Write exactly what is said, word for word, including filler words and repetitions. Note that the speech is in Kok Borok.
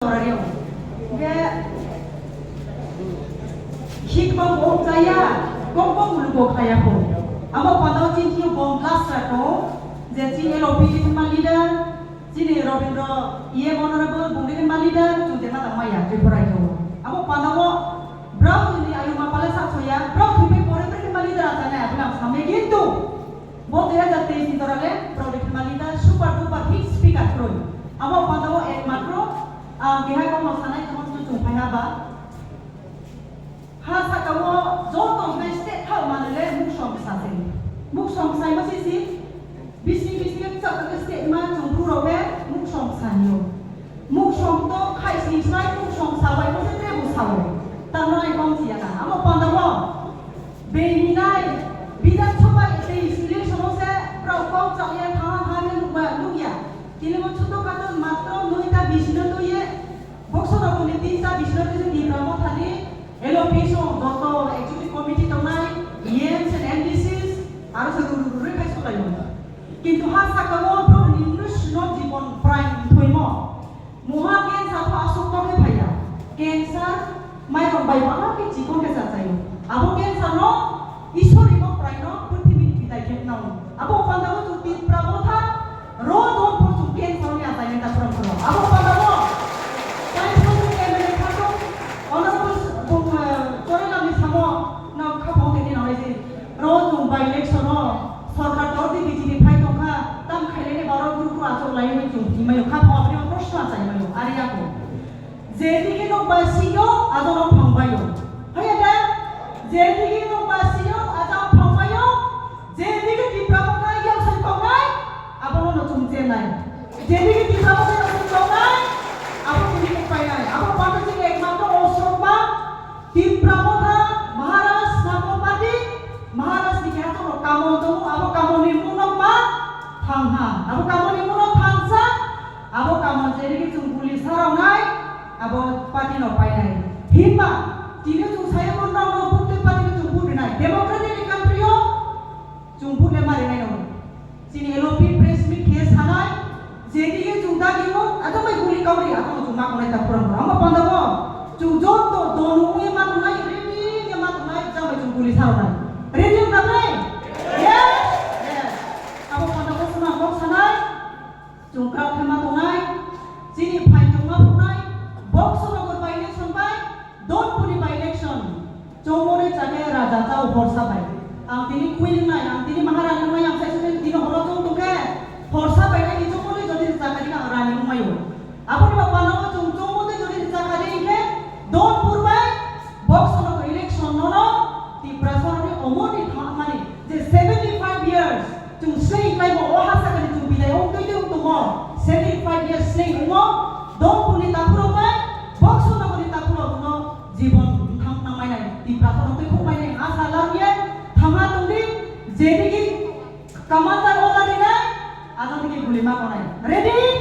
Hwnkhe hik bang bo khlaiya, kok bang mulugo khlaiya kho. Amo pandao chini thio bom blast ra kho, je chini L O P ni ma leader, chini Robindra E M honorable bungni ma leader, chwng je ma tang maya Tripura yo. Amo pandao brao ni ayuma pale sa soya, brao thwipai pore pore ma leader achana abla samai kintu bo dui hajar teis ni torale brao ni ma leader super duper hit speaker kroi. Amo pandao ekmatro Ang keha kokno sanai tongma chwng phaiha ba. Ha saka o joto hwnkhai state thao manwile muksong bwsa se. Muksong bwsai ma sisi. Bisi bisi khe chak khe state ma chwng bru rok khe muksong bwsa hinwi. Muksong to khai sini sai muksong bwsa bai mo se tre bwsa o. Tamo ai kong siya na. Amo panda o. Behinai Bidhan Sabha election o se brao kok chaliya thangha thangha nukba nukya. Tini bo chuto katon matro noita bisino tuye. Boksonogoni tinta bisino twi Tipra Mothani L O P song joto executive committee tongnai, E Ms and M D Cs, aro se ruru ruru khai solaio. Kintu ha sakao borokni mwnwi sino jibon prai thoimo. Moha cancer pho aswk tokhe phaiya. Cancer mairok bai bahai khe chikon khe chachaio. Abo cancer no Ishwar imo praino purthimini bidai khe nao. Abo pandao chwng Tipra Motha ro don por chwng cancer ni achaini ta phuram phuram. Abo pandao sai phone ni M L A khato honorable bung, eh, Chorailamni samo no khaphang tini nai si. Ro chwng by election o sorkar dor di B J P phai tongkha tam khaileni baro guru guru achok laini chwng himayo khaphang aboni proshno achaimayo ari ako. Jedike nok bai sio, ajono phangbaio. Haya da? Jedike nok bai sio, ajono phangbaio. Jedike Tipra Motha yaksai tongnai, abono no chwng chenai. Jedike Tipra Motha yaksai tongnai, abo tini kok painai. Abo panda jing ekmatro osrokma Tipra Motha Maharaj Namo Party, Maharaj ni keha tongo kamon tongo, abo kamon ni mung nok ma thangha. Abo kamon ni mung nok thangsa, Abo kamon jerigi chwng guli saroknai, abo party no painai. Himba, tini chwng saya bo nokno bukti party no chwng vote rinai. Democratic country o chwng vote le ma rinai no. Chini L O P press meet khe sanai, jedigi chwng dagi o, ato bai guli kauri, ato chwng ma konai ta phuran phuran. Amo panda bo, chwng joto donu ui ma tongnai, ready nge ma tongnai, jang bai chwng guli saroknai. Ready wngkha ble? Yes? Yes. Abo panda bo suna kok sanai, Chwng kwrak khe ma tongnai, chini phaitongma phunai, Boxonagar by election bai, Donpuri by election. Chongmoni chakhe raja chao horsa bai. Ang tini queen wngnai, ang tini maharani wngnai, ang saisa tini horo chong tongkhe, horsa bai nai chongmoni jodi chakhe ang rani wngmaio. Aboni ba panao chwng chongmoni jodi chakhe hingkhe, Donpur bai, Boxonagar election nono, Tiprasarokni omorni thangmani je seventy five years, Chwng seng khlaimo, o ha sakani chwng bidai o twi twi wng tongo. Seventy five years seng wngo, Donpurni takhurok bai Boxonagarni takhurok no jibon bwthang nangmai nai, Tiprasarok twi khukmai nai asa lamye thangma tongdi, jedigi commander order rinai, adondigi guli ma tonai. Ready?